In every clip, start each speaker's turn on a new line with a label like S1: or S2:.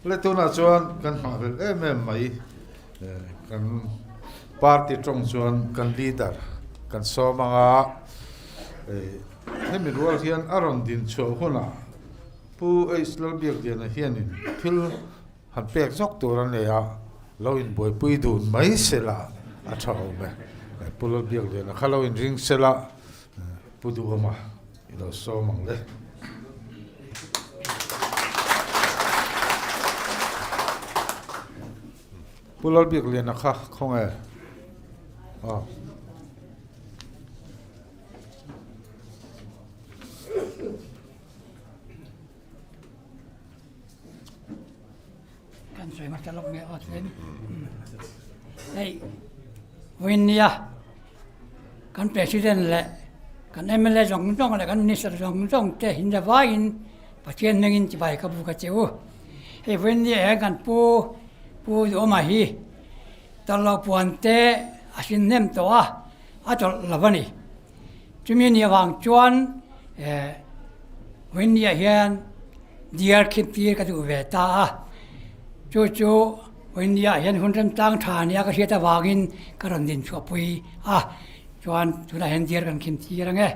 S1: Le tunah chuan kan nghahhlelh em em mai kan party tawng chuan kan leader kan sawm ang a, hemi rual hian a rawn din chhuah hunah Pu H Lalbiakliana hianin thil han pek zawk tur a nei a, lo inbuaipui dun mai sela a tha awm e. Pu Lalbiakliana kha lo inring sela Pu Duhawma i lo sawm ang le. Pu Lalbiakliana kha khawnge? Aw.
S2: Kan sawi hmasa lawk nge aw chuan hei vawiin nia kan president leh kan mla zawng zawng leh kan minister zawng zawng te hin zavaiin Pathian hmingin chibai ka buk a che u. Hei vawiin nia hian kan pu pu Duhawma hi tawlhloh puan te a hrin hnem tawh a, a tawlh lo a ni. Chumi ni avang chuan eh Vawiinniah hian diar khip tir ka duh ve ta a, chu chu Vawiinniah hian hun remchang tha nia ka hriat avangin ka rawn din chhuahpui a, chuan tunah hian diar kan khim tir ang e.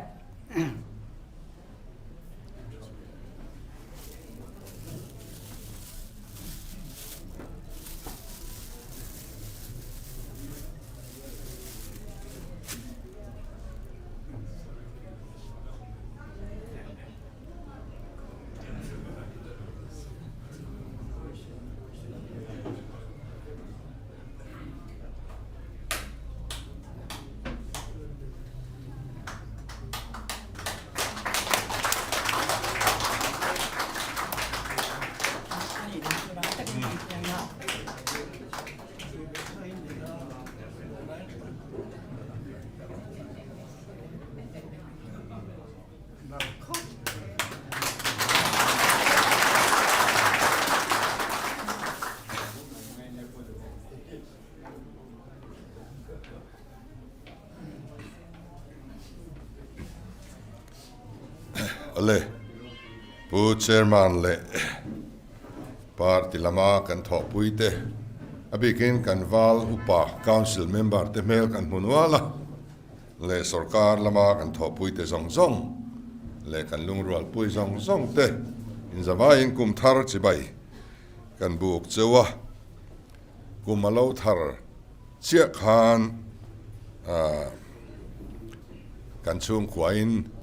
S3: Ale Pu Chairman leh Party lama kan thawhpui te a bikin kan val upa Council member te hmel kan hmu nual a leh sorkar lama kan thawhpui te zawng zawng leh kan lungrualpui zawng zawng te inzavaiin kum thar chibai kan buk cheu a. Kum a lo thar chiah khan kan chhungkhuain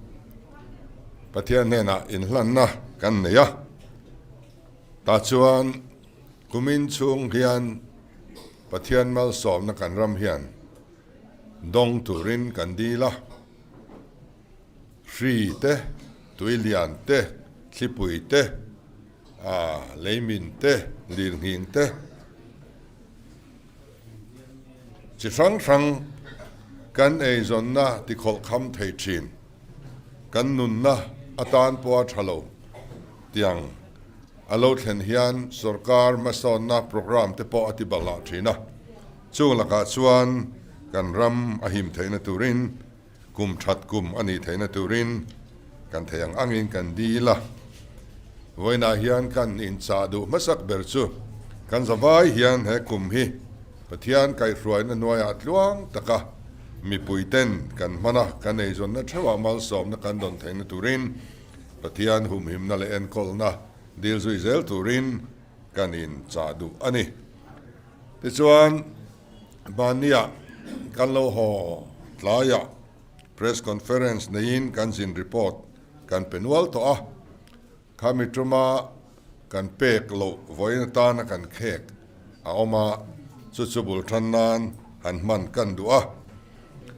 S3: Pathian hnenah inhlanna kan nei a, tah chuan kumin chhung hian Pathian malsawmna kan ram hian dawng turin kan dil a, hri te, tuilian te, thlipui te, A leimin te, lirnghing te, chi hrang hrang kan eizawnna tikhawlh kham thei thin. Kan nunna atan pawha tha lo tiang a lo thlen hian sorkar hmasawnna programme te pawh a ti balhah thin a. Chung lakah chuan kan ram a him theihna turin Kum that kum a nih theihna turin kan thei ang angin kan dil a. Vawiinah hian kan inchah duh hmasak ber chu kan zavai hian he kum hi Pathian kaihhruaina hnuaiah tluang taka mipuiten kan hman a, kan eizawnna theuhah malsawmna kan dawn theihna turin Pathian humhimna leh enkawlna dil zui zel turin kan inchah duh a ni. Tichuan, Mahniah kan lo haw tlaiah press conference neiin kan zin report kan pe nual tawh a, khami tuma kan pek loh vawiin atana kan khek a awm a, chu chu bul tan nan han hman kan duh a.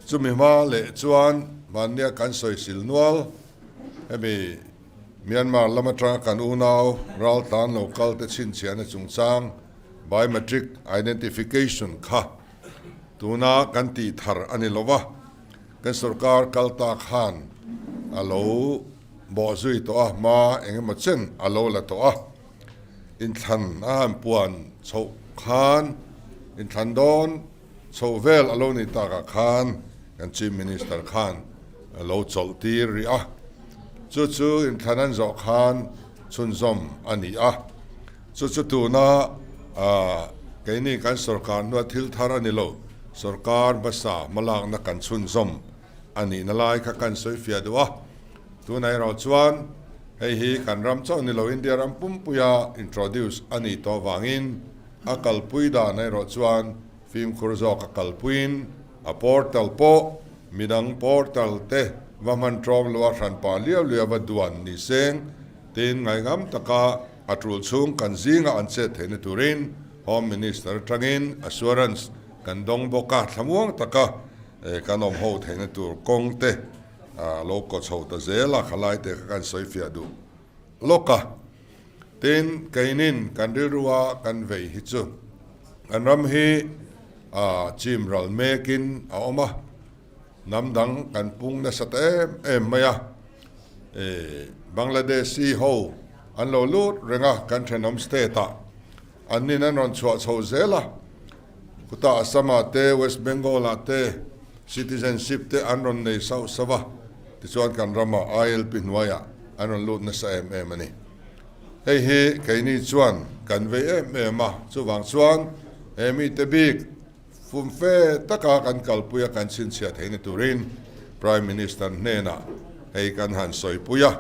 S3: Chumi hma leh chuan mahnia kan sawisil nual hemi Myanmar lam atanga kan unau raltlan lo kal te chhinchhiahna chungchang Biometric identification kha tuna kan tih thar a ni lo va, kan sorkar kal ta khan a lo bawh zui tawh a, hma eng emaw chen a lo la tawh a. Inthlan a han puan chhoh khan, inthlan dawn chhoh vel a lo nih takah khan kan Chief Minister khan a lo chawlh tir rih a, chu chu inthlan an zawh khan chhunzawm a ni a. Chu chu tuna keini kan sorkar hnua thil thar a ni lo, sorkar hmasa hmalakna kan chhunzawm a nihna lai kha kan sawi fiah duh a. Tunah erawh chuan hei hi kan ram chauh ni lo India ram pumpuia introduce a nih tawh avangin a kalpui dan erawh chuan fimkhur zawk a kalpuiin a portal pawh midang portal te va hman ṭawm loa hranpa liau liau va duan ni seng tiin ngaihngam taka a ṭul chhung kan zinga an chet theihna turin Home Minister aṭangin assurance kan dawng bawk a, thlamuang taka kan awm ho theihna tur kawng te a lo kaw chho ta zel a, khalai te kha kan sawi fiah duh lawk a. Tin, keinin kan rilrua kan vei hi chu kan ram hi a chim ral mekin a awm a, hnam dang kan pung nasa ta em em mai a. Bangladeshi ho an lo lut reng a, kan thenawm state ah an nin an rawn chhuah chho zel a. Khutah Assam-ah te, West Bengal-ah te citizenship te an rawn nei sauh sauh a, tichuan kan ramah ILP hnuaiah an rawn lut nasa em em a ni. Hei hi keini chuan kan vei em em a, chuvang chuan he mite bik fumfe taka kan kalpui a kan chhinchhiah theihna turin Prime Minister hnenah hei kan han sawipui a,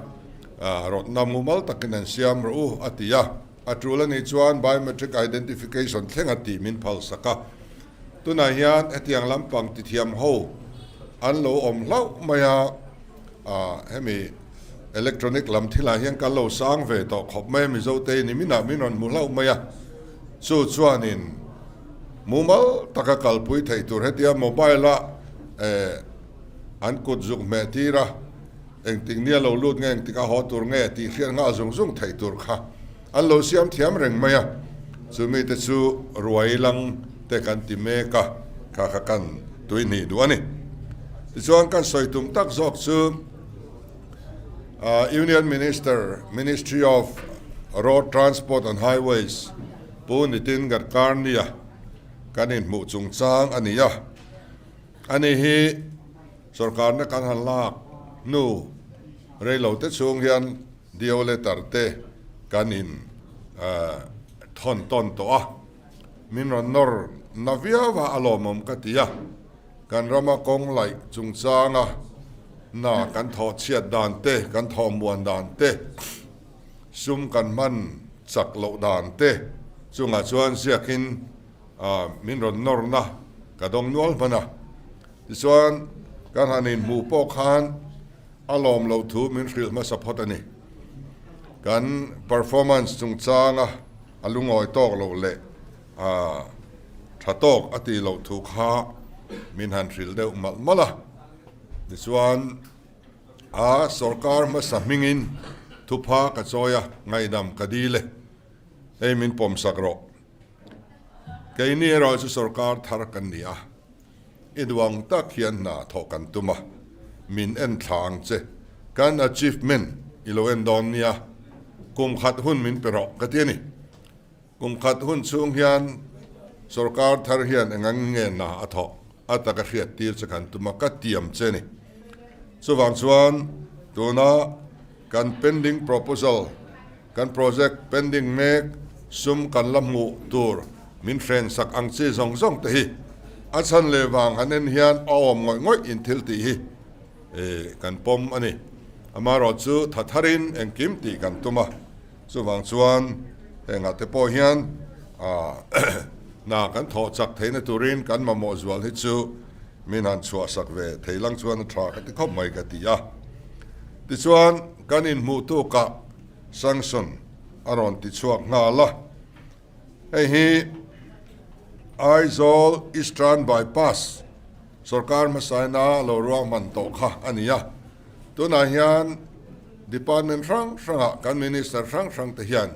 S3: rawtna mumal takin an siam rawh u a ti a. A tul a nih chuan biometric identification thleng a tih min phalsak a. Tunah hian hetiang lampang tithiam ho an lo awm hlauh mai a, hemi electronic lam thilah hian kan lo sang ve tawh khawp mai a, Mizote ni minah min rawn hmu hlauh mai a. Chu chuanin mumal taka kalpui theih tur hetia mobile-a an kut zuk hmeh tir a, Engtik nia lo lut nge, engtik a haw tur nge tih hriat nghal zung zung theih tur kha an lo siam thiam reng mai a. Chu mite chu ruai lang te kan ti mek a, kha kha kan tui hnih duh a ni. Tichuan kan sawi tum tak zawk chu Union Minister, Ministry of Road Transport and Highways Pu Nitin Gadkari-a kan inhmuh chungchang a ni a. Ani hi Sorkarna kan han lak hnu reilo te chhung hian DO letter te kan in thawn tawn tawh a, min rawn nawr na viau a, a lawmawm ka ti a, kan rama kawng laih chungchanga hna kan thawh chhiat dan te, kan thawh muan dan te, sum kan hman chak loh dan te chungah chuan ziakin min rawn nawr na ka dawng nual hman a. Tichuan, kan han inhmuh pawh khan a lawm loh thu min hrilh hmasa phawt a ni. Kan performance chungchanga a lungawi tawk loh leh a tha tawk a tih loh thu kha min han hrilh deuh malh malh a. Tichuan, a sorkar hmasa hmingin thupha ka chawi a, ngaihdam ka dil e, hei min pawmsak rawh. Keini erawh chu sorkar thar kan ni a. I duang tak hian hna thawh kan tum a, min en thla ang che. Kan achievement i lo en dawn nia, kum khat hun min pe rawh ka ti a ni. Kum khat hun chhung hian sorkar thar hian eng ang nge hna a thawh a taka hriat tir che kan tum a, ka tiam che ni. Chuvang chuan tuna kan pending proposal, Kan project pending mek sum kan la hmuh tur min hren sak ang chi zawng zawng te hi a chhan leh vang han en hian a awm ngawih ngawih in thil tih hi kan pawm a ni. Amaherawh chu tha tharin engkim tih kan tum a, chuvang chuan hengah te pawh hian hna kan thawh chak theihna turin kan mamawh zual hi chu min han chhuah sak ve thei lang chuan a tha ka ti khawp mai ka ti a. Tichuan kan inhmuh tukah Sanction a rawn ti chhuak nghal a, hei hi Aizawl Eastern Bypass sorkar hmasaina lo ruahman tawh kha a ni a, tunah hian department hrang hrangah kan minister hrang hrang te hian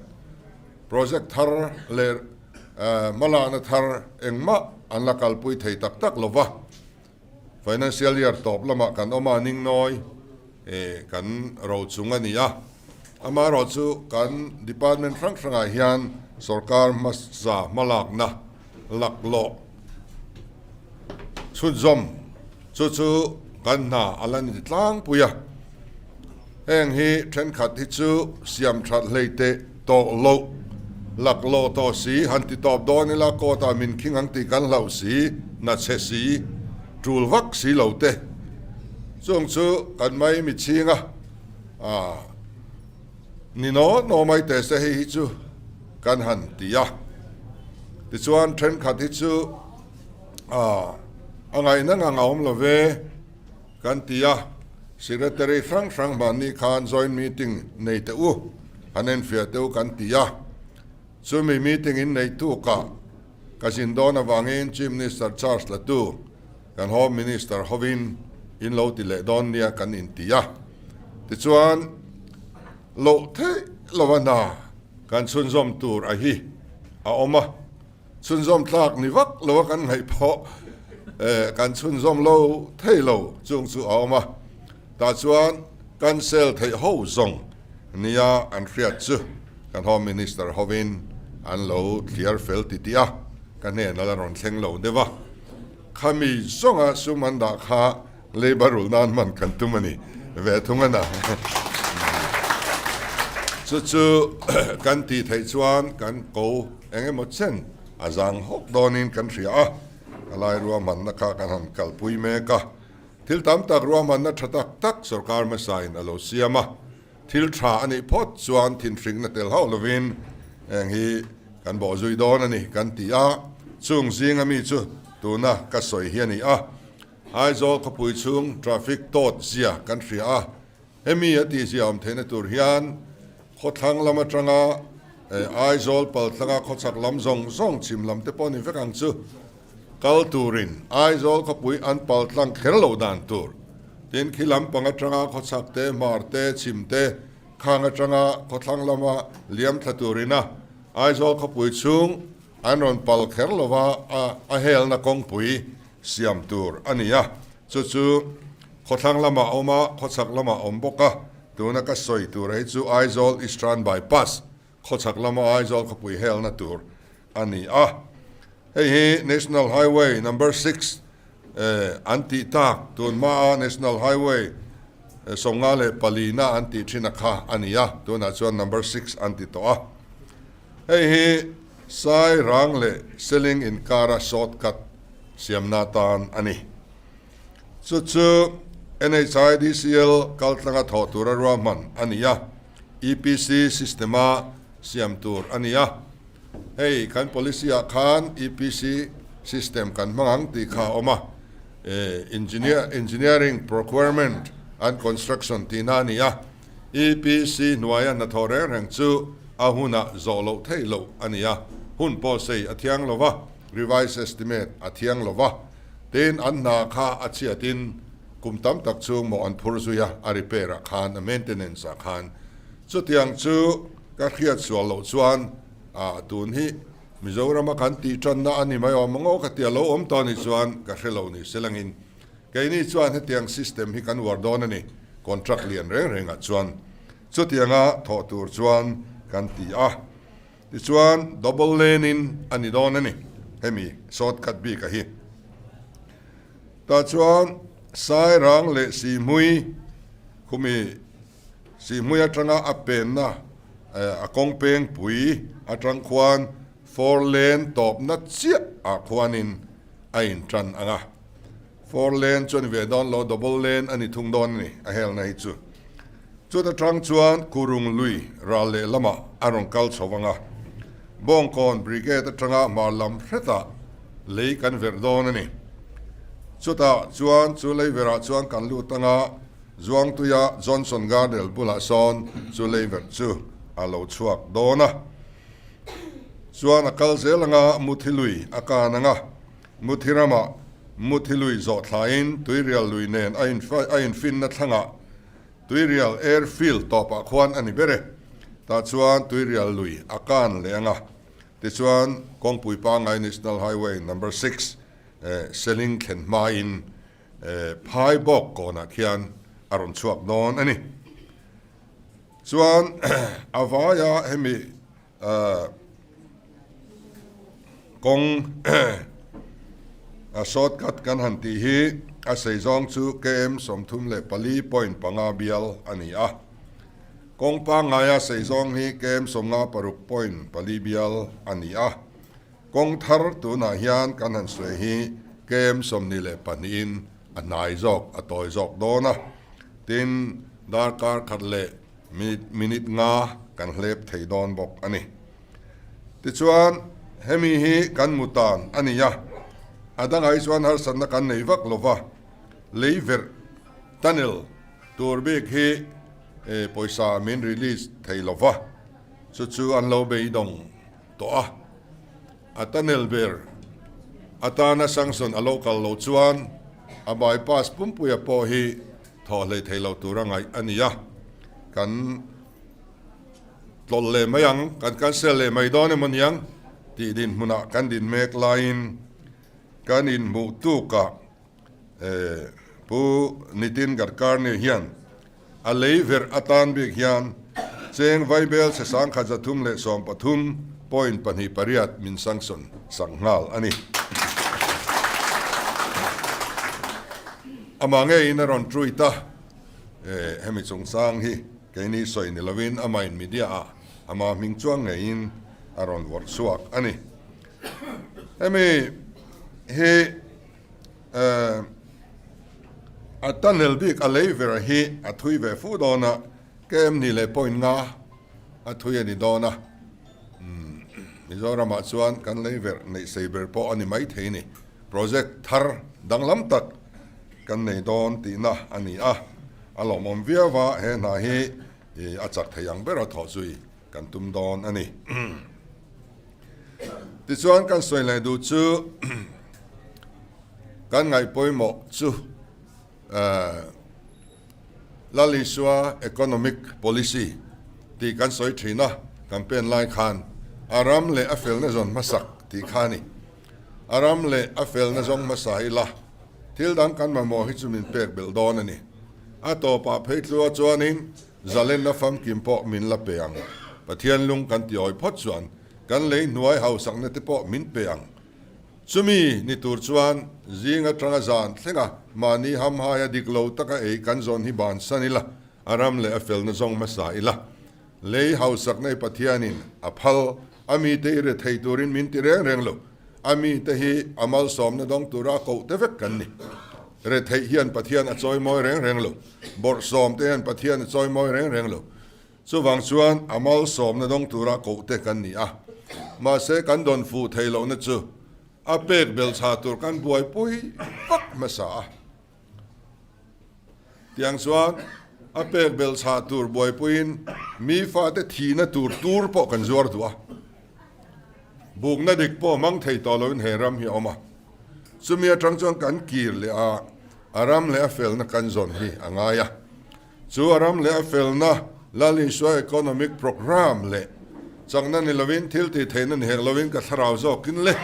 S3: project thar leh hmalakna thar engmah an la kalpui thei tak tak lova. Financial year tawp lamah kan awm a, Ningnawi kan ro chung a ni a. Amaherawh chu kan department hrang hrangah hian sorkar hmasa hmalakna laklawh chhunzawm chu chu kan hna a la ni tlangpui a. Heng hi thenkhat hi chu siam that hlei teh tawh loh. Laklawh tawh si, han ti tawp dawn ila court ah min khing ang tih kan hlauh si, na chhe si, tul vak si lo te. Chung chu kan mai mi chhing a, ah ni naw naw mai teh se hei hi chu kan han ti a. Tichuan thenkhat hi chu ah a ngaihna ngang a awm lo ve. Kan ti a, Secretary hrang hrang mahni khan joint meeting nei teh u, han enfiah teh u kan ti a. Chumi meeting in nei tukah ka zin dawn avangin Chief Minister charge la tu kan Home Minister hovin in lo ti leh dawn nia kan inti a. Tichuan, loh theih lova hna kan chhunzawm tur a hi a awm a. Chhunzawm tlak ni vak lo a kan ngaih pawh kan chhunzawm lo thei lo chung chu a awm a, tah chuan cancel theih ho zawng nia an hriat chu kan Home Minister hovin an lo thliar fel ti tih a, ka hnen a la rawn thleng lo deuh a, khami zawnga sum an dah kha Labour rulh nan hman kan tum a ni ve thung a na. Chu chu kan tih theih chuan kan ko eng emaw chen a zang hawk dawnin kan hria a, a lai ruahmanna kha kan han kalpui mek a. Thil tam tak ruahmanna tha tak tak sorkar hmasain a lo siam a, thil tha a nih phawt chuan thinhrikna tel hauh lovin heng hi kan bawh zui dawn a ni kan ti a, chung zinga mi chu tuna ka sawi hi a ni a. Aizawl khawpui chhung traffic tawt zia kan hria a, hemi a tihzia awm theihna tur hian khawthlang lam atanga Aizawl paltlanga khawchhak lam zawng zawng chhim lam te pawh ni vek ang chu kal turin Aizawl khawpui an paltlang kher loh dan tur tin khi lampang atanga khawchhak te, hmar te, chhim te khang atanga khawthlang lama liam thla turina Aizawl khawpui chhung An rawn pal kher lo va, a helna kawngpui siam tur a ni a, chu chu khawthlang lamah a awm a, khawchhak lamah a awm bawk a, tuna ka sawi tur hi chu Aizawl Eastern Bypass, khawchhak lama Aizawl khawpui helna tur a ni a. Hei hi National Highway Number 6 an tih tak, tun hmaa National Highway 54 na an tih thin a kha a ni a, tunah chuan Number 6 an ti tawh a. Hei hi Sairang leh Seling inkara shortcut siamna atan a ni. Chu chu NHIDCL kaltlanga thawh tura ruahman a ni a, EPC system-a siam tur a ni a. Hei kan policy-ah khan EPC system kan hmang ang tih kha a awm a, Engineering, Procurement and Construction tihna a ni a. EPC hnuaia hnathawh reng reng chu a hunah zawh loh theih loh a ni a, hun pawh sei a thiang lo va, revise estimate a thiang lo va, tin an hna kha a chhiatin kum tam tak chhung mawh an phur zui a, a repair ah khan, a maintenance ah khan. Chutiang chu ka hriat sual loh chuan ah tun hi Mizorama kan tih tanna a ni mai awm ang aw ka ti a, lo awm tawh a nih chuan ka hre lo ni selangin. Keini chuan hetiang system hi kan uar dawn a ni, contract lian reng rengah chuan. Chutianga thawh tur chuan kan ti a, tichuan double lane in a ni dawn a ni, hemi shortcut bik a hi. Tah chuan Sairang leh Sihmui khumi Sihmui atanga a penna a kawng pengpui atang khuan four lane tawpna chiah ah khuanin a intan ang a. Four lane chu a ni ve dawn lo, double lane a ni thung dawn a ni, a helna hi chu. Chuta tang chuan Kurung lui ral leh lamah a rawn kal chho ang a, Bawngkawn Brigade atanga hmar lam hretah lei kan verh dawn a ni. Chutah chuan chu lei verah chuan kan lut ang a, Zuangtuia Johnson Gardel bulah sawn chu lei verh chu a lo chhuak dawn a. Chuan a kal zel ang a, Muthi lui a kan ang a. Muthi ramah Muthi lui zawh thlaiin Tuirial lui nen a infinna thlangah Tuirial Airfield tawpah khuan a ni ber e. Tah chuan Tuirial lui a kan leh ang a. Tichuan kawngpui pangngai National Highway Number 6 Seling thlen hmain phai bawk kawnah khian a rawn chhuak dawn a ni. Chuan a vaia hemi Kawng a shortcut kan han tih hi a sei zawng chu KM 34.5 bial a ni a. Kawng pangngaia sei zawng hi kem 56 point pali bial a ni a. Kawng thar tunah hian kan han sawi hi kem 22 in a hnai zawk, a tawi zawk dawn a. Tin, darkar khat leh minute minute nga kan hlep thei dawn bawk a ni. Tichuan, hemi hi kan mu tan a ni a, a dangah hi chuan harsatna kan nei vak lo va, lei verh, tunnel, tur bik hi pawisa min release thei lo va, chu chu an lo beidawng tawh a. A tunnel ber atana sanction a lo kal loh chuan a bypass pumpuia pawh hi thawh hlei thei lo tura ngaih a ni a, kan tlawlh leh mai ang, kan cancel leh mai dawn emaw niang tih dinhmunah kan din mek laiin kan inhmuh tukah Pu Nitin Gadkarni hian a lei verh atan bik hian cheng vaibel chhe 1313 point 28 min sanction sak nghal a ni. Amah ngeiin a rawn tweet a, hemi chungchang hi keini sawi ni lovin amahin media ah ama hming chuang ngeiin a rawn vawrh chhuak a ni. Hemi hi A tunnel bik a lei vera hi a thui ve fu dawn a, KM ni leh point nga a thui a ni dawn a. Mizoramah chuan kan lei ver neih sei ber pawh a ni mai thei ni. Project thar danglam tak kan nei dawn tihna a ni a, a lawmawm viau a, he hna hi a chak thei ang bera thawh zui kan tum dawn a ni. Tichuan kan sawi leh duh chu kan ngaih pawimawh chu Lal Isua Economic Policy tih kan sawi thin a, campaign lai khan a ram leh a felna zawn hmasak tih kha a ni. A ram leh a felna zawng hmasa ila thil dang kan mamawh hi chu min pek belh dawn a ni. A tawpah phei tlua chuanin Zalenna famkim pawh min la pe ang. Pathian lung kan ti awi phawt chuan kan lei hnuai hausakna te pawh min pe ang. Chumi ni tur chuan zing atanga zan thlenga mahni hamhaia dik lo taka ei kan zawn hi bansan ila, a ram leh a felna zawng hmasa ila. Lei hausakna i Pathianin a phal, a mite i rethei turin min ti reng reng lo. A mite hi a malsawmna dawng tura a koh te vek kan ni. Retheih hian Pathian a chawimawi reng reng lo. Bawrhsawm te hian Pathian a chawimawi reng reng lo. Chuvang chuan a malsawmna dawng tura koh te kan ni a. Mahse kan dawn fuh thei lohna chu a pek belchha tur kan buaipui vak hmasa a. Tiang chuan a pek belchha tur buaipuiin mi fate thihna tur tur pawh kan zuar duh a. Bukna dik pawh hmang thei tawh loin he ram hi a awm a. Chumi atang chuan kan kir leh a, a ram leh a felna kan zawn hi a ngai a. Chu a ram leh a felna Lal Isua Economic Programme leh chakna ni lovin thil tih theihna ni hek lovin ka thlarau zawkin le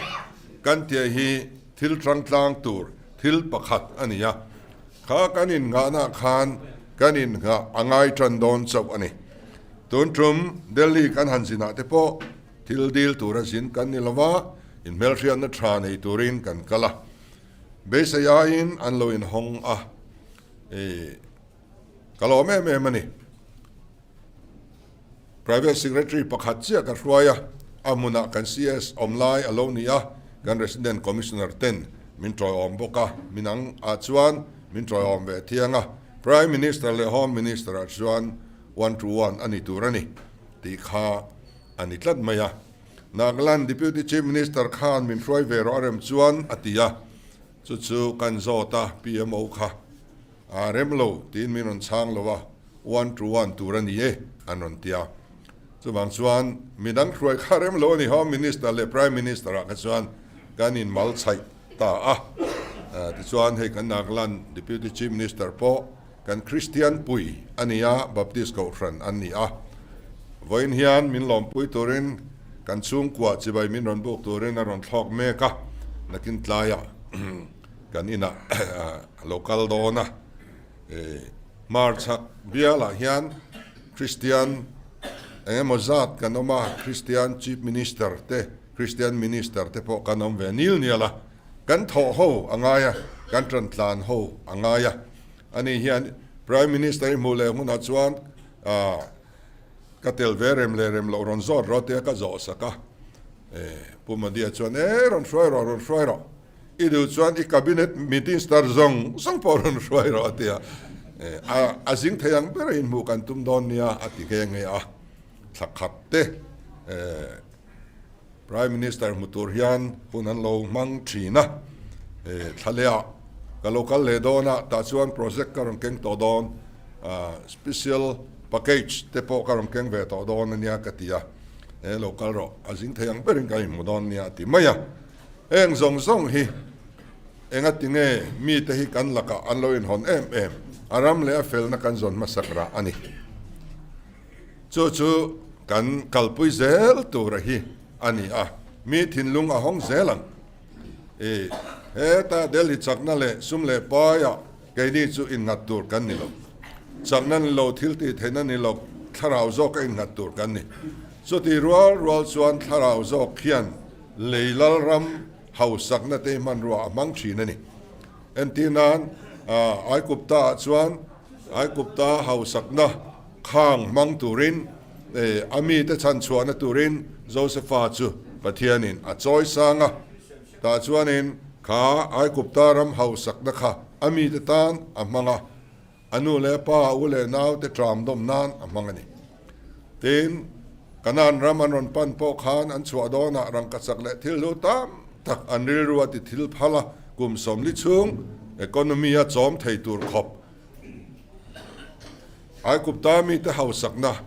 S3: kan tih hi thil tangtlang tur thil pakhat a ni a. Kha kan innghahnaah khan kan innghah a ngai tan dawn chauh a ni. Tun tum Delhi kan han zinah te pawh thil dil tura zin kan ni lova, inhmelhriatna tha nei turin kan kal a. Beisei aiin an lo inhawng a, i ka lawm em em a ni. Private Secretary pakhat chiah ka hruai a, a hmunah kan CS awm lai a lo ni a, kan Resident Commissioner ten min tawiawm bawk a, min ang ah chuan min tawiawm ve thiang a, Prime Minister leh Home Minister ah chuan one to one a ni tur a ni tih kha a ni tlat mai a. Nagaland Deputy Chief Minister khan min hruai ve rawh a rem chuan a ti a, chu chu kan zawt a, PMO kha a rem lo tiin min rawn chhang lo a, one to one tur a ni e an rawn ti a. Chuvang chuan midang hruai kha rem lo a ni, Home Minister leh Prime Minister ah kha chuan kan inmal chhaih ta a. Tichuan hei kan Nagaland Deputy Chief Minister pawh kan Kristian pui a ni a, Baptist Kohhran an ni a. Vawiin hian min lawmpui turin kan chhungkua chibai min rawn buk turin a rawn thlawk mek a, nakin tlaiah kan inah a lo kal dawn a. Hmarchhak bialah hian Kristian eng emaw zat kan awm a, Kristian Chief Minister te, Kristian Minister te pawh kan awm ve nil nial a, kan thawh ho a ngai a, kan tan tlan ho a ngai a. Ani hian Prime Minister i hmuh leh hunah chuan. Ka tel ve rem leh rem loh rawn zawt rawh tia ka zawh sak a. Pu Modi-a chuan, E, rawn hruai rawh, rawn hruai rawh. I duh chuan i cabinet minister zawng zawng pawh rawn hruai rawh a ti a. A zing thei ang ber a inhmuh kan tum dawn nia a ti nghe nghe a. Thla khat te Prime Minister hmu tur hian hun an lo hmang thin a. Thla leh ah ka lo kal leh dawn a, tah chuan project ka rawn keng tawh dawn, special package te pawh ka rawn keng ve tawh dawn a nia ka ti a. He lo kal rawh, a zing thei ang berin kan inhmu dawn nia a ti mai a. Heng zawng zawng hi engati nge mite hi kan lakah an lo inhawn em em? A ram leh a felna kan zawn hmasak rah a ni. Chu chu kan kalpui zel tura hi a ni a, mi thinlung a hawng zel ang. I heta Delhi chakna leh sum leh paiah keini chu innghat tur kan ni lo. Chakna ni lo, thil tih theihna ni lo, thlarau zawka innghat tur kan ni. Chuti rual rual chuan thlarau zawk hian lei lalram hausakna te hmanrua a hmang thin a ni. Entir nan, Aigupta ah chuan Aigupta hausakna khang hmang turin a mite chhanchhuahna turin Josefa chu Pathianin a chawi sang a. Tah chuanin kha Aigupta ram hausakna kha a mite tan a hmang a, a nu leh a pa, a u leh naute ṭam dawm nan a hmang a ni. Tin, Kanaan ram an rawn pan pawh khan an chhuah dawnah rangkachak leh thil hlu tam tak an rilru a ti thil phal a, kum 40 chhung economy a chawm thei tur khawp Aikupta mite hausakna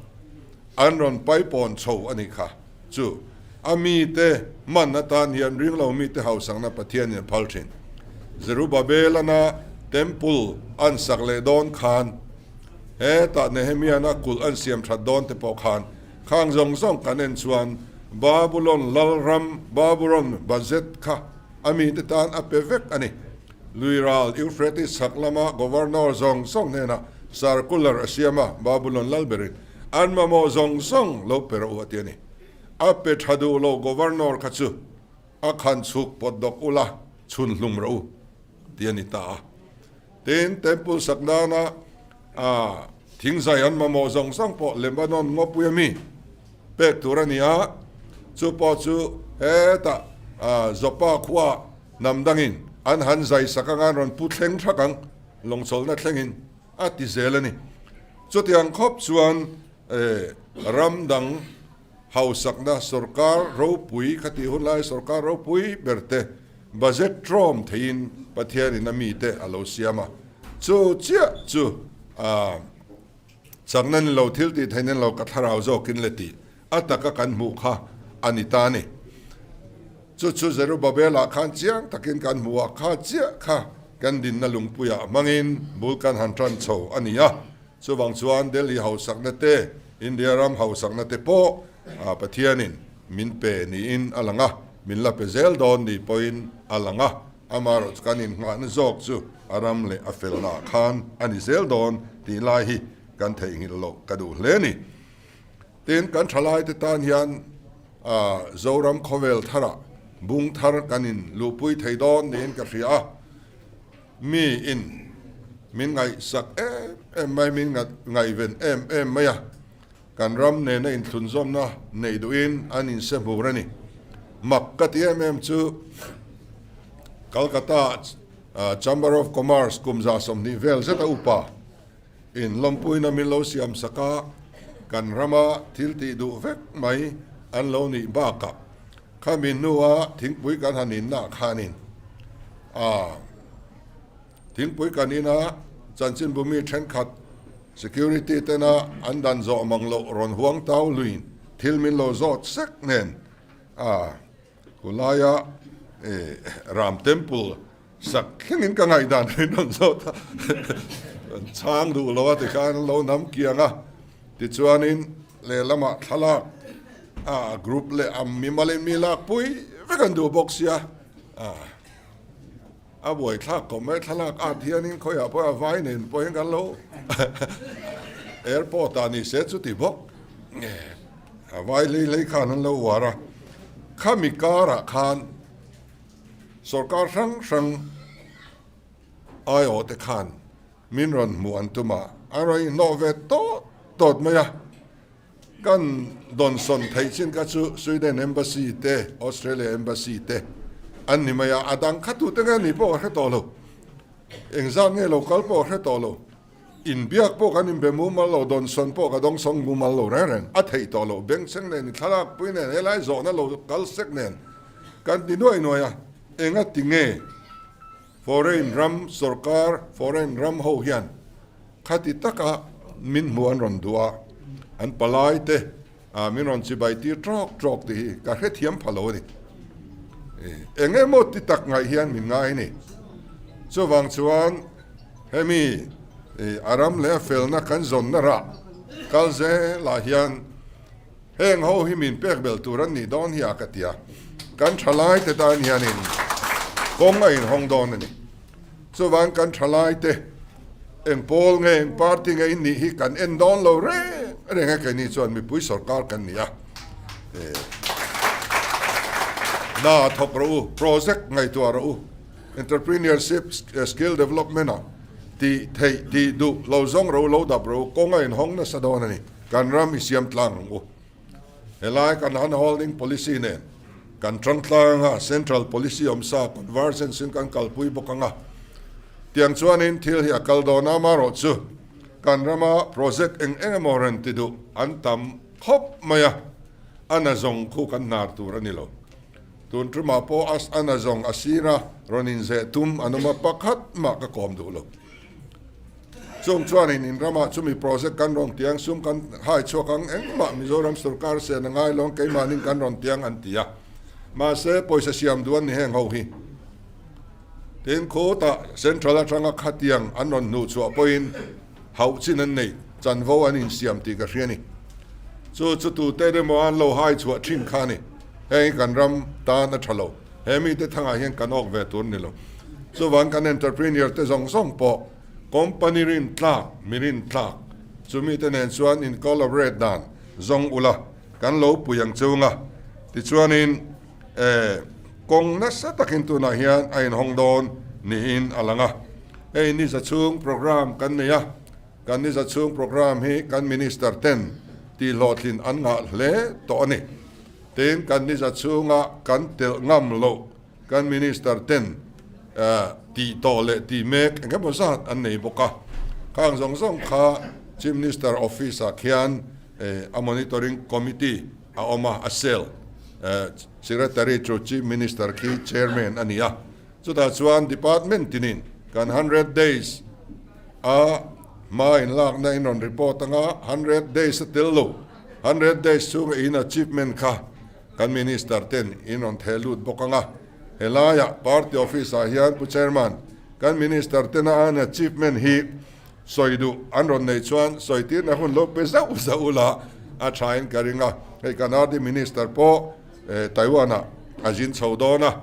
S3: an rawn paipawn chho a nih kha. Chu a mite hman atan hian ringlo mite hausakna Pathianin a phal thin. Zerubabelana temple an sak leh dawn khan hetah Nehemiana kulh an siam that dawn te pawh khan khang zawng zawng kan en chuan Babulon lalram Babulon budget kha a mite tan a pe vek a ni. Luiral Euphrates chhak lama Governor zawng zawng hnenah circular a siam a, Babulon lal berin an mamawh zawng zawng lo pe rawh u a ti a ni. A pe tha duh lo Governor kha chu a khan chhuk pawt dawk ula chhun hlum rawh u ti a ni ta a. Tin, Temple sak nana thingzai an mamawh zawng zawng pawh Lebanon ngawpui a mi pek tur a ni a, chu pawh chu hetah Joppa khua Hnam dangin an han zai sak anga an rawn pu thleng thak ang, lawngchawlhna thlengin a ti zel a ni. Chutiang khawp chuan ram dang hausakna sorkar ropui khatih hun lai sorkar ropui ber te budget tlawm theiin Pathianin a mite a lo siam a, chu chiah chu chakna ni lo thil tih theihna ni lo ka thlarau zawkin le tih A taka kan hmuh kha a ni ta a ni. Chu chu Zerubbabel-ah khan chiang takin kan hmu a, kha chiah kha kan dinna lungpuiah hmangin bul kan han tan chho a ni a. Chuvang chuan Delhi hausakna te, India ram hausakna te pawh Pathianin min pe niin a lang a, min la pe zel dawn ni pawhin a lang a. Amaherawhchu chu kan innghahna zawk chu a ram leh a felnaah khan a ni zel dawn tih lai hi kan theihnghilh loh ka duh hle a ni. Tin, kan thalaite tan hian Zoram khawvel tharah bung thar kan in luhpui thei dawn niin ka hria a. Mi in min ngaihsak em em mai, min ngaihven em em mai a. Kan ram nena inthlunzawmna neih duhin an inse hmur a ni. Mak ka ti em em chu Calcutta Chamber of Commerce kum 120 vel zeta upa, In lawmpuina min lo siam sak a, kan rama thil tih duh vek mai an lo nih bakah khami hnua thingpui kan han inna khanin a thingpui kan ina chanchinbu mi thenkhat security tena an dan zawh mang loh rawn huang tau luin thil min lo zawt sek nen a Khulaia Ram Temple sak thlengin ka ngaihdan rin rawn zawt a, an chhang duh lo a tikhan an lo nam kiang a, tichuanin lehlamah thlalak a group leh a mimalin mi lak pui vek an duh bawk sia, a buaithlak khawp mai thlalak at hianin khawiah pawh a vai nen pawhin kan lo airport ah ni se chuti bawk a vai hlei hlei khan an lo uar a, khami karah khan. Sorkar hrang hrang aiawh te khan min rawn hmuh an tum a, an rawn inhnawh ve tawt tawt mai a. Kan dawnsawn theih chin kha chu Sweden Embassy te, Australia Embassy te an ni mai a, a dang kha tute nge ni pawh ka hre tawh lo. Engzat nge lo kal pawh ka hre tawh lo. Inbiak pawh kan inbe mumal lo, dawnsawn pawh ka dawngsawng mumal lo reng reng. A theih tawh lo, bengchheng nen, i thlalak pui nen, helai zawhna lo kal sek nen kan ti nuai nuai a, engati nge Foreign ram sorkar, foreign ram ho hian khati taka min hmu an rawn duh a, an palai te min rawn chibai tir tawk tawk tih hi ka hrethiam pha lo a ni. Eng emaw ti tak ngaih hian min ngai a ni. Chuvang chuan hemi a ram leh a felna kan zawnna rah kal zelah hian, Heng ho hi min pek belh tur an nih dawn hi a ka ti a, kan thalaite tan hianin kawng a inhawng dawn a ni. Chuvang kan thalaite eng pawl nge eng party nge in nih hi kan en dawn lo reng reng a, keini chuan mipui sorkar kan ni a, hna thawk rawh u, project ngaihtuah rawh u, entrepreneurship skill development ah tih theih tih duh lo zawng rawh u, lo dap rawh u, kawng a inhawng nasa dawn a ni. Kan ram i siam tlang ang u. Helai kan hand holding policy nen kan tang tlang a, central policy awm sa convergence in kan kalpui bawk ang a. Tiang chuanin thil hi a kal dawn a, amaherawhchu kan rama project eng eng emaw rawn ti duh an tam khawp mai a, a na zawng khu kan hnar tur a ni lo. Tun tumah pawh a na zawng a sira rawn inzeh tum an awm a, pakhat mah ka kawm duh lo. Chung chuanin in ramah chumi project kan rawn tiang sum kan hai chhuak ang engmah Mizoram sorkar sen a ngai lo ang keimahnin kan rawn tiang an ti a. Mahse pawisa siam duh an ni heng ho hi. Tin khutah central atanga khatiang an rawn hnuh chhuah pawhin hauh chin an nei chanvo an insiam tih ka hria ni. Chu chu tute emaw an lo hai chhuah thin kha a ni. Heng hi kan ram tan a tha lo. He mite thangah hian kan awk ve tur ni lo. Chuvang kan entrepreneur te zawng zawng pawh company rin tlak, mi rin tlak chu mite nen chuan in collaborate dan zawng ula kan lo pui ang chunga tichuanin eh kawng nasa takin tunah hian a inhawng dawn niin a lang a. Hei ni za chhung program kan nei a, kan ni za chhung program hi kan minister ten tihhlawhtlin an ngah hle tawh a ni. Tin, kan niza chhunga kan telh ngam loh kan Minister ten tih tawh leh tih mek eng emaw zat an nei bawk a. Khang zawng zawng kha Chief Minister Office ah khian a Monitoring Committee a awm a, a cell Secretary chu Chief Minister khi Chairman a ni a. Chutah chuan Department tinin kan 100 days a hma inlakna in rawn report anga 100 days a tel lo. 100 days chhunga in achievement kha kan Minister ten in rawn theh lut bawk ang a, helaiah party office ah hian Pu Chairman, kan Minister tena an achievement hi sawi duh an rawn neih chuan sawi tirna hun lo pe zauh zauh ula a tha in ka ring a, hei kan RD Minister pawh Taiwan ah a zin chho dawn a,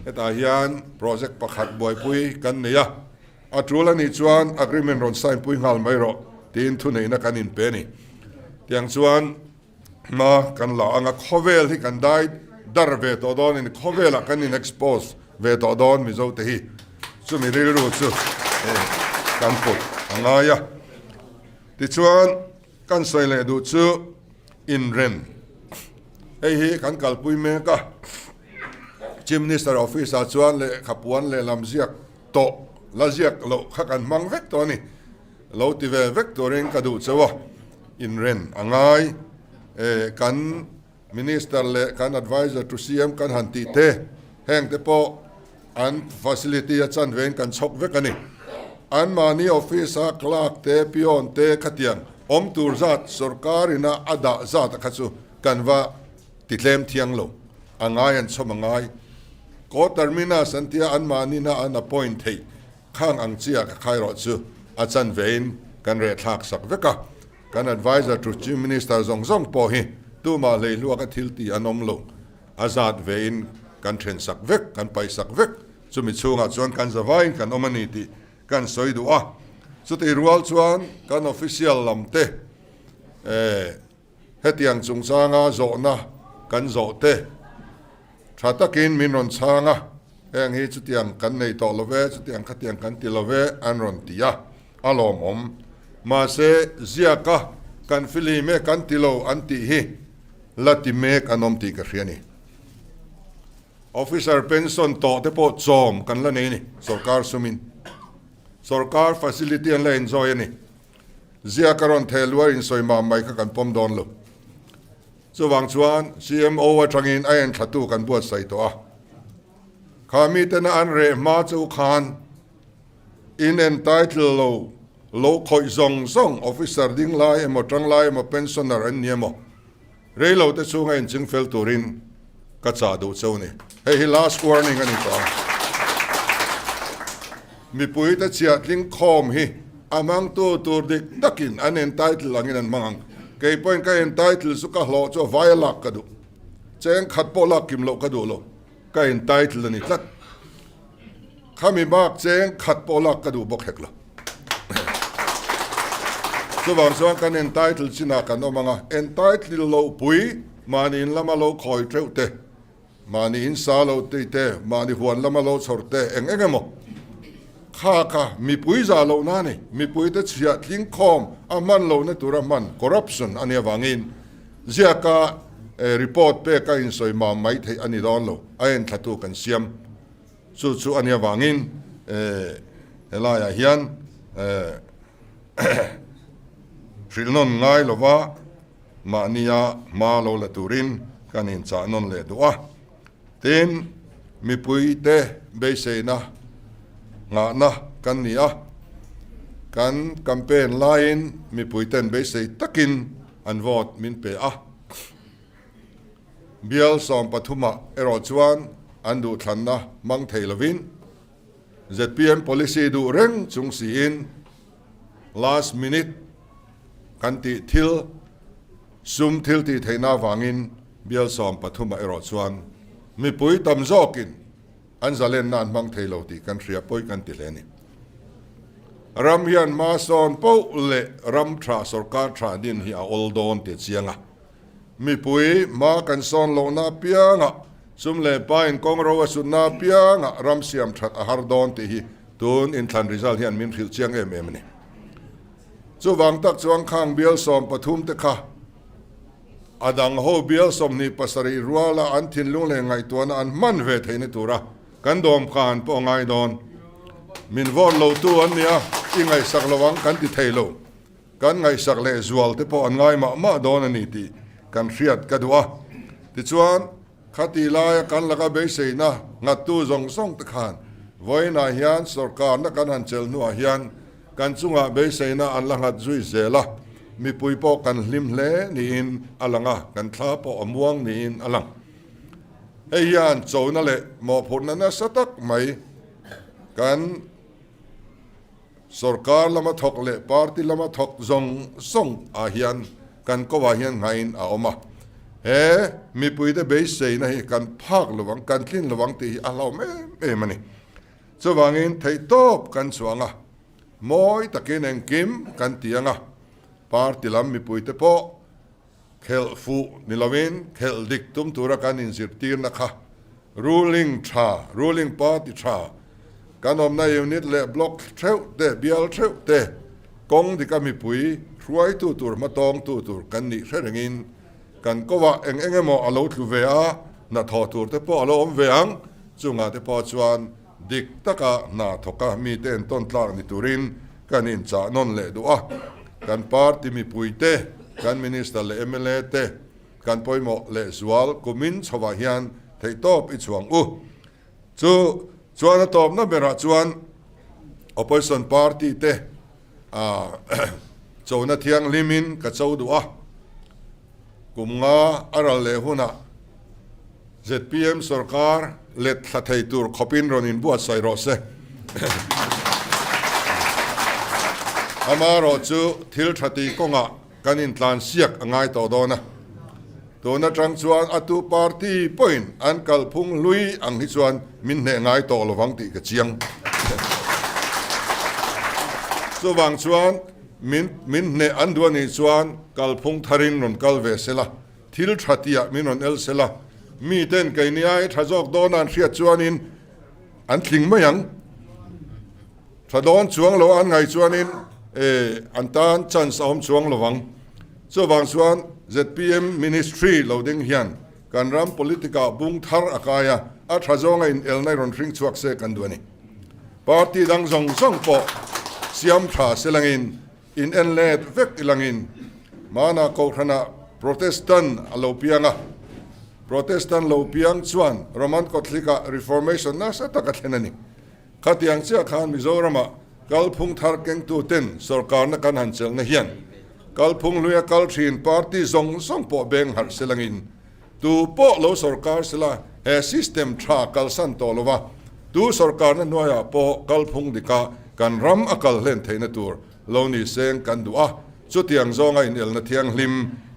S3: hetah hian project pakhat buaipui kan nei a. A tul a nih chuan agreement rawn sign pui nghal mai rawh tiin thuneihna kan inpe a ni. Tiang chuan hma kan la ang a, khawvel hi kan dai dar ve tawh dawn in khawvelah kan in expose ve tawh dawn Mizo te hi chumi rilru chu kan put a ngai a. Tichuan kan sawi leh duh chu inren hei hi kan kalpui mek a, Chief Minister office ah chuan lehkha puan lehlam ziak Tawh la ziak loh kha kan hmang vek tawh a ni. Lo ti ve vek turin ka duh cheu a, inren a ngai. E, kan Minister leh kan Adviser to CM kan han tih te, heng te pawh an facility a chan vein kan chhawk vek a ni. Anmahni office a clerk te, peon te khatiang awm tur zat sorkar ina a dah zat a kha chu kan va ti tlem thiang lo. A ngai an chhawm a ngai. Co-terminus an tia anmahnina an appoint theih khang ang chiah ka khai rawh chu a chan vein kan rehthlak sak vek a. Kan adviser to Chief Minister zawng zawng pawh hi tumah hleihluak a thil tih an awm lo. A zat vein kan then sak vek, kan paih sak vek. Chumi chhungah chuan kan zavaiin kan awm a ni tih kan sawi duh a. Chutih rual chuan kan official lam te eh Hetiang chungchanga zawhna kan zawh te tha takin min rawn chhang a, heng hi chutiang kan nei tawh lo ve, chutiang khatiang kan ti lo ve an rawn ti a, a lawmawm. Mahse, ziaka. kan fihlim e kan ti lo an tih hi la ti mek an awm tih ka hria a ni. Officer pension tawh te pawh chawm kan la nei a ni sorkar sumin. Sorkar facility an la enjoy a ni. Ziak a rawn theh luar insawi mam mai kha kan pawm dawn lo. Chuvang chuan CMO atangin a enthlatu kan buatsaih tawh a. Kha mitena an reh hma chu khan in entitle lo lo khawih zawng zawng officer ding lai emaw tang lai emaw pensioner an ni emaw rei lo te chhunga inching fel turin ka chah duh cheu ni. Hei hi last warning a ni tawh a. Mipui te chhiahtling khawm hi a hmangtu tur dik takin an entitle angin an hmang ang. Kei pawhin ka entitle chu ka hlawh chu a vai a lak ka duh. Cheng khat pawh lak kim loh ka duh lo. Ka entitle a ni tlat. Khami bak cheng khat pawh lak ka duh bawk hek lo. Chuvang chuan kan entitle chinah kan awm ang a, entitle loh pui mahni in lama lo khawi teuh te, mahni in sa lo tih te, mahni huan lama lo chhawr te eng eng emaw kha kha mipui zah lohna a ni. Mipuite chhiah tling khawm a hman lohna tura hman corruption a nih avangin ziaka report pek a insawi mam mai theih a ni dawn lo, a enthlatu kan siam. Chu chu a nih avangin helaiah hian hrilh nawn ngai lova mahnia hma lo la turin kan inchah nawn leh duh a. Tin, mipuite beiseina nghahna kan ni a, kan campaign laiin mipuiten beisei takin an vote min pe a. Bial sawmpathumah erawh chuan an duhthlanna hmang thei lovin zpm policy duh reng chung siin last minute kan tih thil sum thil tih theihna avangin bial sawmpathumah erawh chuan mipui tam zawkin an zalenna an hmang thei lo tih kan hria pawi kan ti hle a ni. Ram hian hma sawn poh leh ram tha sorkar tha din hi a awl dawn tih a chiang a. Mipui hma kan sawn lohna apiangah, sum leh pain kawng ro a sutna apiangah ram siam that a har dawn tih hi tun inthlan result hian min hrilh chiang em em a ni. Chuvang tak chuan khang bial 13 te kha a dang ho bial 27 ruala an thinlung leh ngaihtuahna an hman ve theihna tura kan dawmkan pawh a ngai dawn. Min vote lotu an nia, i ngaihsak lo ang kan ti thei lo. Kan ngaihsak leh zual te pawh an ngai mah mah dawn a ni tih kan hriat ka duh a. Tichuan, khati laia kan laka beiseina nghattu zawng zawng te khan vawiinah hian sawrkarna kan han chelh hnuah hian kan chungah beiseina an la nghat zui zel a, mipui pawh kan hlim hle niin a lang a, kan thla pawh a muang niin a lang. Hei hian chona leh mawhphurhna nasa tak mai kan. Sorkar lama thawk leh party lama thawk zawng zawng ah hian kan ko ah hian nghain a awm a. He mipuite beiseina hi kan phak lo ang, kan tlin lo ang tih hi a hlauhawm em em a ni. Chuvangin theihtawp kan chhuang a, mawi takin engkim kan ti ang a, party lam mipuite pawh Khelh fuh ni loin khelh dik tum tura kan inzirtirna kha ruling tha, ruling party tha, kan awmna unit leh block theuh te, bial theuh te kawng dika mipui hruaitu tur hmatawngtu tur kan nih hre rengin kan kovah eng eng emaw a lo tlu ve a, hnathawh tur te pawh a lo awm ve ang, chungah te pawh chuan dik taka hna thawka mite entawn tlak ni turin kan inchah nawn leh duh a, kan party mipuite, kan minister leh mla te kan pawimawh leh zual kumin chhovah hian theihtawp i chhuang u. Chu chuan a tawpna berah chuan opposition party te chona thianghlimin ka cho duh a, kum nga a ral leh hunah zpm sorkar let thla thei tur khawpin rawn inbuatsaih rawh se. Amaherawhchu thil tha tih kawngah kan intlansiak a ngai tawh dawn a, tun atang chuan a tu party pawhin an kalphung hlui ang hi chuan min hneh ngai tawh lovang tih ka chiang. Chuvang chuan min min hneh an duh anih chuan kalphung tharin rawn kal ve sela, thil tha tihah min rawn el sela, miten keini ai tha zawk dawna an hriat chuanin an tling mai ang. Tha dawn chuang lo an ngaih chuanin an tan chance a awm chuang lo vang. Chuvang chuan zpm Ministry lo ding hian kan ram politic-ah bung thar a kai a, a tha zawnga inelna rawn hring chhuak se kan duh a ni. Party dang zawng zawng pawh siam tha se langin, in en let vek i langin Mana Kohhranah Protestant a lo piang a. Protestant lo piang chuan Roman Catholic-ah Reformation nasa tak a thlen a ni. Khatiang chiah khan Mizoramah kalphung thar kengtuten sorkarna kan han chelhna hian kalphung hluia kal thin party zawng zawng pawh beng harh se langin tu pawh lo sorkar sela he system tha kalsan tawh lova tu sorkarna hnuaiah pawh kalphung dika kan ram a kal hlen theihna tur lo ni seng kan duh a, chutiang zawnga inelna thianghlim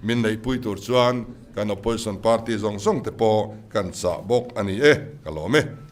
S3: min neihpui tur chuan kan opposition party zawng zawng te pawh kan chah bawk a ni e, ka lawm e.